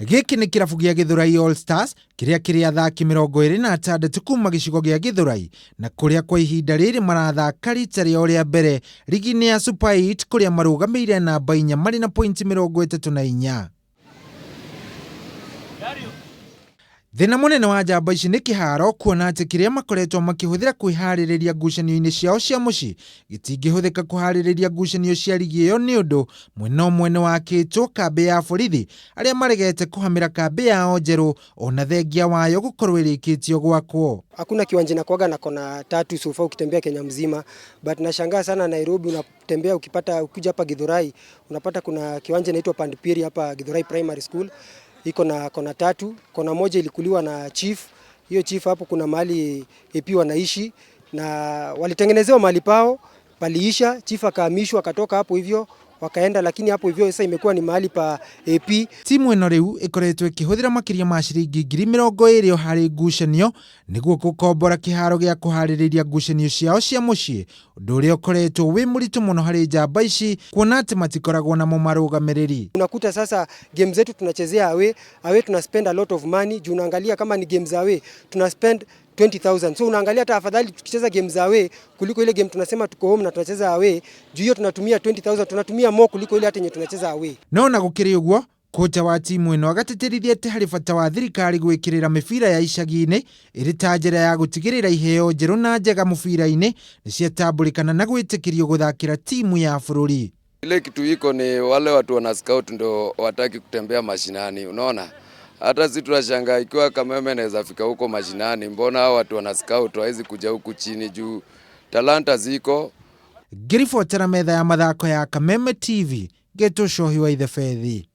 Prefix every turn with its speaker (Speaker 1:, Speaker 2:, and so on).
Speaker 1: Gĩkĩ nĩ kĩrabu gĩa Gĩthũrai All Stars kĩrĩa kĩrĩ athaki 26 kuma gĩcigo gĩa Gĩthũrai na kũrĩa kwa ihinda rĩrĩ marathaka rita rĩao rĩa mbere rigi-inĩ ya Super 8 kũrĩa marũgamĩire namba 4 marĩ na pointi 34. Thĩna mũnene wa njamba ici nĩ kĩharo kuona atĩ kĩrĩa makoretwo makĩhũthĩra kwĩharĩrĩria ngucanio-inĩ ciao cia mũciĩ gĩtingĩhũthĩka kũharĩrĩria ngucanio cia rigi ĩyo nĩ ũndũ mwena ũmwe nĩ wakĩtwo kambĩ ya borithi arĩa maregete kũhamĩra kambĩ yao njerũ ona thengia wayo gũkorwo ĩrĩkĩtio gwakwo.
Speaker 2: Hakuna kiwanja inakuwaga na kona tatu so far ukitembea Kenya mzima, but nashangaa sana Nairobi unatembea ukipata ukija hapa Githurai unapata kuna kiwanja inaitwa Pandpiri hapa Githurai Primary School iko na kona tatu. Kona moja ilikuliwa na chief, hiyo chief hapo kuna mahali AP wanaishi na walitengenezewa mahali pao paliisha, chief akahamishwa akatoka hapo hivyo wakaenda, lakini hapo hivyo sasa imekuwa ni mahali pa AP.
Speaker 1: Timu ĩno rĩu ĩkoretwo ĩkĩhũthĩra makĩria ma ciringi 20,000 harĩ ngucanio nĩguo gũkombora kĩharo gĩa kũharĩrĩria ngucanio ciao cia mũciĩ, ũndũ ũrĩa ũkoretwo wĩ mũritũ mũno harĩ njamba ici kuona atĩ matikoragwo na mũmarũgamĩrĩri.
Speaker 2: Unakuta sasa game zetu tunachezea away, away tuna spend a lot of money juu unaangalia kama ni game za away tuna spend 20,000 so unaangalia hata afadhali tukicheza game za away kuliko ile game tunasema tuko home na tunacheza away juu hiyo tunatumia 20,000 tunatumia more kuliko ile hata yenye tunacheza away.
Speaker 1: No na gũkĩrĩ ũguo kocha wa timu ĩno agatĩtĩrithia atĩ harĩ bata wa thirikari gwĩkĩrĩra mĩbira ya icagi-inĩ ĩrĩ ta njĩra ya gũtigĩrĩra iheo njerũ na njega mũbira-inĩ nĩ ciatambũrĩkana na gwĩtĩkĩrio gũthakĩra timu ya bũrũri.
Speaker 3: Ile kitu iko ni wale watu wana scout ndo wataki kutembea mashinani, unaona. Hata si tunashangaa ikiwa Kameme naweza fika huko mashinani, mbona hao watu wana scout hawezi kuja huku chini juu talanta ziko.
Speaker 1: Ngĩribotera metha ya mathako ya Kameme TV, ngetwo Cohi wa Ithebethi.